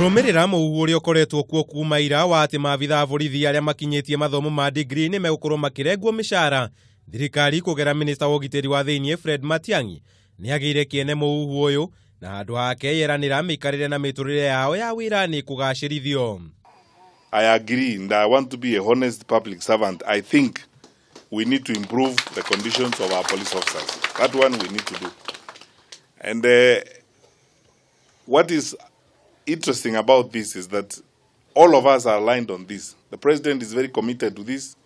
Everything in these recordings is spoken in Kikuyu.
Kũrũmĩrĩra mũhuhu ũrĩa ũkoretwo kuo kuma ira wa atĩ maabitha a borithi arĩa makinyĩtie mathomo ma degree nĩ megũkorwo makĩrengwo mĩcara, thirikari kũgera minista wa ũgitĩri wa thĩinĩ Fred Matiang'i nĩ agĩire kĩene mũhuhu ũyũ na handũ hake yeranĩra mĩikarĩre na mĩtũrĩre yao ya wĩra nĩ kũgacĩrithio. I agree and I want to be a honest public servant. I think we need to improve the conditions of our police officers. That one we need to do. And what is interesting about this is that all of us are aligned on this. The president is very committed to this.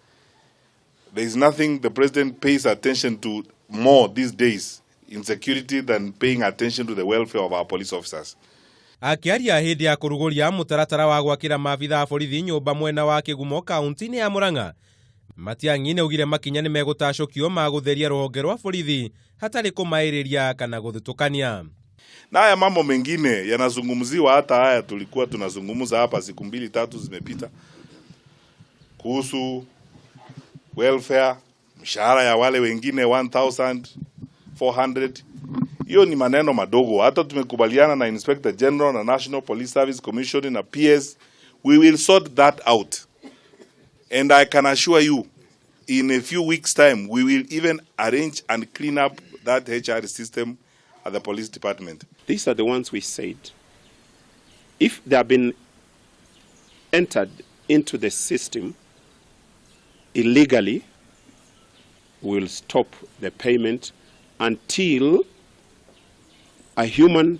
There is nothing the president pays attention to more these days in security than paying attention to the welfare of our police officers. Akĩaria hĩndĩ ya kũrugũria mũtaratara wa gwakĩra maabitha a borithi nyũmba mwena wa Kĩgumo kaunti-inĩ ya Murang'a, Matiang'i nĩaugire makinya nĩ megũtacũkio ma gũtheria rũhonge rwa borithi hatarĩ kũmaĩrĩria kana gũthutũkania. Na haya mambo mengine yanazungumziwa, hata haya tulikuwa tunazungumza hapa siku mbili tatu zimepita kuhusu welfare, mshahara ya wale wengine 1400. Hiyo ni maneno madogo. Hata tumekubaliana na Inspector General na National Police Service Commission na PS, we will sort that out. And I can assure you, in a few weeks time, we will even arrange and clean up that HR system at the police department. These are the ones we said, if they have been entered into the system illegally, we will stop the payment until a human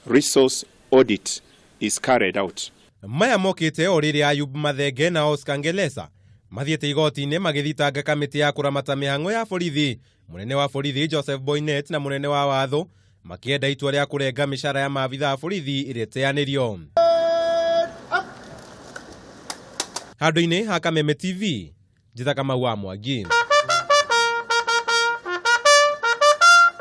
resource audit is carried out. Maya mokĩte o rĩrĩa Ayub Mathenge na Oscar Ngelesa mathiĩte igoti-inĩ magĩthitanga kamĩtĩ ya kũramata mĩhang'o ya borithi, mũnene wa borithi Joseph Boynet na mũnene wa watho makĩenda itua rĩa kũrenga mĩcara ya maabitha a borithi rĩteanĩrio. Handũ-inĩ ha Kameme TV, Njĩta Kamau wa Mwangi.